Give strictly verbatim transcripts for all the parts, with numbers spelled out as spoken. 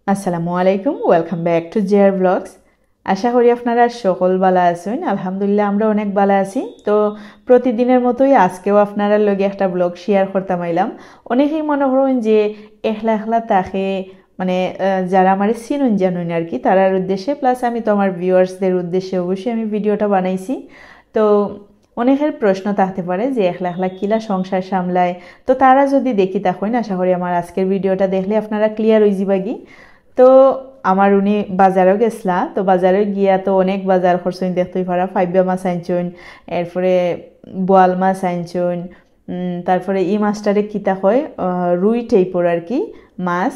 আসসালামু আলাইকুম, welcome back to JR blogs. আশা করি আপনারা সকল ভালা আছইন। আলহামদুলিল্লাহ, আমরা অনেক ভালা আছি। তো প্রতিদিনের মতোই আজকেও আপনারার লগে একটা ব্লগ শেয়ার করতাম আইলাম। অনেকেই মনে করইন যে একলা একলা থাকে, মানে, আহ, যারা আমারে চিনইন জানইন আর কি, তারার উদ্দেশ্যে, প্লাস আমি তো আমার ভিউয়ার্সদের উদ্দেশ্যে অবশ্যই আমি ভিডিওটা বানাইছি। তো অনেকের প্রশ্ন থাকতে পারে যে একলা একলা কিলা সংসার সামলায়। তো তারা যদি দেখি থাকইন, আশা করি আমার আজকের ভিডিওটা দেখলে আপনারা ক্লিয়ার হয়ে যাবাগি। তো আমার উনি বাজারও গেছলা, তো বাজারও গিয়া তো অনেক বাজার করছইন, দেখতেই পারা, ফাইবা মাছ আনছইন, এরপরে বোয়াল মাছ আনছইন, উম, তারপরে ই মাছটারে কিতা কয়, আহ, রুই টাইপর আর কি মাছ।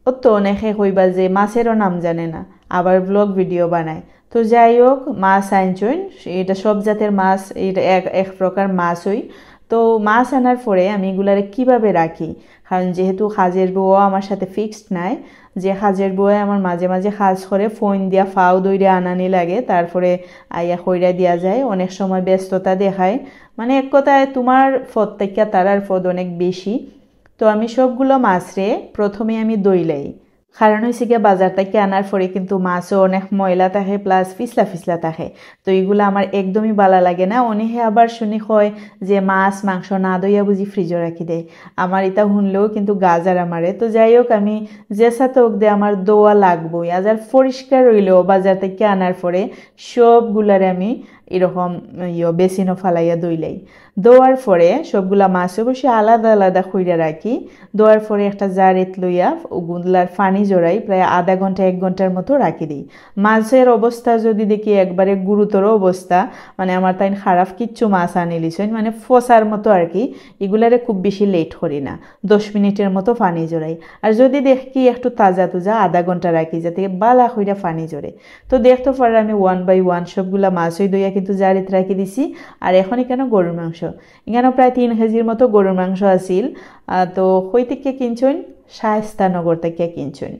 ও তো অনেকে কইবা যে মাছেরও নাম জানে না, আবার ব্লগ ভিডিও বানায়। তো যাই হোক, মাছ আনছইন, এটা সব জাতের মাছ, এটা এক এক প্রকার মাছ হই। তো মাছ আনার পরে আমি এগুলারে কিভাবে রাখি, কারণ যেহেতু কাজের বউও আমার সাথে ফিক্সড নাই, যে কাজের বউয়ে আমার মাঝে মাঝে কাজ করে, ফোন দিয়া ফাও দইরে আনানি লাগে, তারপরে আইয়া কইরা দিয়া যায়, অনেক সময় ব্যস্ততা দেখায়। মানে এক কথায় তোমার ফত থাকিয়া তারার ফদ অনেক বেশি। তো আমি সবগুলা মাছরে প্রথমে আমি ধইলাই, কারণ হইছে গিয়া বাজার থাকি আনার পরে কিন্তু মাছও অনেক ময়লা থাকে, প্লাস ফিসলা ফিসলা থাকে। তো এগুলা আমার একদমই ভালা লাগে না। অনেকে আবার শুনি কয় যে মাছ মাংস না ধইয়া বুঝি ফ্রিজও রাখি দেয়। আমার এটা শুনলেও কিন্তু গা জ্বালা মারে। তো যাই হোক, আমি যেছা তো হোক দে আমার ধওয়া লাগবোই। আজার পরিষ্কার হইলেও বাজার থাকি আনার পরে সবগুলারে আমি এরকম ইয়ো বেসিনও ফালাইয়া ধইলাই। ধওয়ার পরে সবগুলা মাছ অবশ্যই আলাদা আলাদা কইরা রাখি। ধওয়ার পরে একটা জারিত লইয়া ওগুলার পানি জড়াই প্রায় আধা ঘন্টা এক ঘন্টার মতো রাখি দেই। মাছের অবস্থা যদি দেখি একবারে গুরুতর অবস্থা, মানে আমার তাইন খারাপ কিচ্ছু মাছ আনিলিছইন, মানে ফসার মতো আর কি, এগুলারে খুব বেশি লেট করি না, দশ মিনিটের মতো পানি জড়াই। আর যদি দেখি একটু তাজা তুজা, আধা ঘন্টা রাখি যাতে বালা কইরা পানি জড়ে। তো দেখতে পারেন আমি ওয়ান বাই ওয়ান সবগুলা মাছই ধইয়া কিন্তু জারিত রাখি দিছি। আর এখন এখানে গরুর মাংস, এখানে প্রায় তিন কেজির মতো গরুর মাংস আছিল। আহ, তো কই থেকে কিনছইন? শায়েস্তানগর থেকে কিনছইন।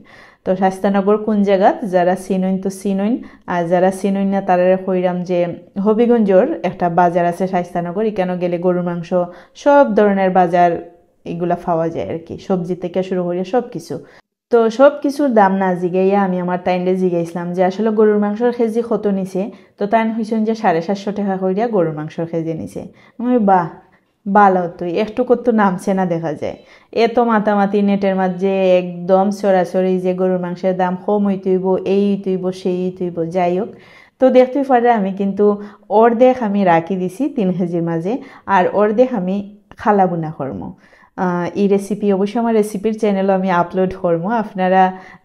তো শায়েস্তানগর কোন জায়গাত? যারা চিনইন তো চিনইন, আর যারা চিনইন না তারারে কইরাম যে হবিগঞ্জর একটা বাজার আছে শায়েস্তানগর, এখানে গেলে গরুর মাংস, সব ধরনের বাজার এগুলা পাওয়া যায় আর কি, সবজি থেকে শুরু করে সব কিছু। তো সব কিছুর দাম না জিগাইয়া আমি আমার তাইনরে জিগাইছিলাম যে আসলে গরুর মাংসর কেজি কত নিছে। তো তাইন কইছইন যে সাড়ে সাতশো টাকা কইরা গরুর মাংসর কেজি নিছে। আমি, বাহ, ভালা তো, একটু কত নামছে না দেখা যায়। এত মাতামাতি নেটের মাঝে একদম সরাসরি যে গরুর মাংসের দাম কম হইতে হইব, এই হইতে হইব, সেই হইতে হইব, যাই হোক। তো দেখতেই পারে আমি কিন্তু অর্ধেক আমি রাখি দিছি তিন কেজির মাঝে, আর অর্ধেক আমি খালা বুনা করমু। আহ, এই রেসিপি অবশ্যই আমার রেসিপির চ্যানেলও আমি আপলোড করমু। আপনারা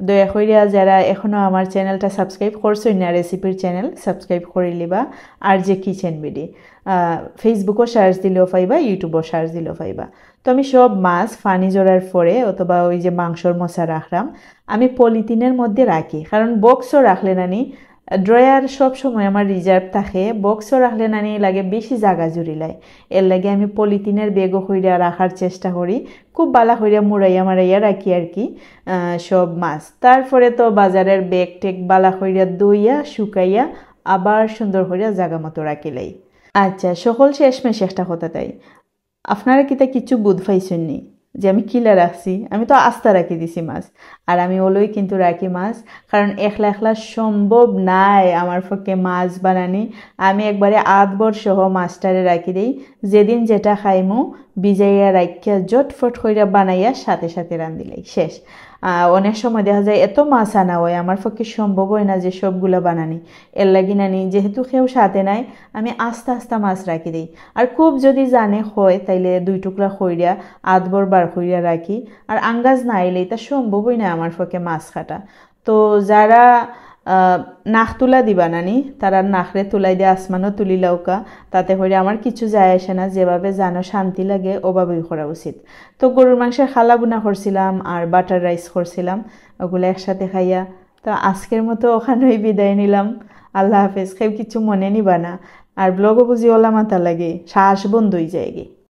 দয়া করিয়া যারা এখনো আমার চ্যানেলটা সাবস্ক্রাইব করছইন না, রেসিপির চ্যানেল সাবস্ক্রাইব করে লিবা, আর জে কিচেন বিডি। আহ, ফেসবুকও সার্চ দিলেও পাইবা, ইউটিউবও সার্চ দিলেও পাইবা। তো আমি সব মাছ পানি জড়ার পরে অথবা ওই যে মাংসর মশা রাখলাম, আমি পলিথিনের মধ্যে রাখি, কারণ বক্সও রাখলে নানি ড্রয়ার সব সময় আমার রিজার্ভ থাকে, বক্সও রাখলে নানি লাগে বেশি জাগা জুড়িলায়। এর লাগে আমি পলিথিনের ব্যাগও কইরা রাখার চেষ্টা করি, খুব বালা কইরা মুড়াইয়া মারাইয়া রাখি আর কি। আহ, সব মাছ, তারপরে তো বাজারের ব্যাগ ট্যাগ বালা কইরা ধইয়া শুকাইয়া আবার সুন্দর কইরা জাগা মতো রাখিলাই। আচ্ছা, সকল শেষমেশ একটা কথা তাই, আপনারা কিতা কিচ্ছু বুঝ পাইছইন নি যে আমি কিলা রাখছি? আমি তো আস্তা রাখি দিছি মাছ। আর আমি ওলই কিন্তু রাখি মাছ, কারণ একলা একলা সম্ভব নাই আমার পক্ষে মাছ বানানি। আমি একবারে আধবর সহ মাছটারে রাখি দেই, যেদিন যেটা খাইমু ভিজাইয়া রাখিয়া জটফট কইরা বানাইয়া সাথে সাথে রান্ধিলাই, শেষ। আহ, অনেক সময় দেখা যায় এত মাছ আনা হয়, আমার পক্ষে সম্ভব হয় না যে সবগুলা বানানি। এর লাগি নানি যেহেতু কেউ সাথে নাই, আমি আস্তা আস্তা মাছ রাখি দেই। আর খুব যদি জানে হয়, তাইলে দুই টুকরা কইরা আধবর বার কইরা রাখি। আর আঙ্গাজ না আইলে এটা সম্ভবই না আমার পক্ষে মাছ কাটা। তো যারা, আহ, নাক তুলা দিবা নানি, তারা নাকরে তুলাই দিয়ে আসমানও তুলি লাউকা, তাতে করে আমার কিছু যায় আসে না, যেভাবে জানো শান্তি লাগে ওভাবেই করা উচিত। তো গরুর মাংসের খালা বুনা করছিলাম আর বাটার রাইস করছিলাম, ওগুলো একসাথে খাইয়া। তো আজকের মতো ওখানেই বিদায় নিলাম, আল্লাহ হাফেজ। কেউ কিছু মনে নিবা না, আর ব্লগও বুঝি ওলা মাতা লাগে, শ্বাস বন্ধ হয়ে যায়গি।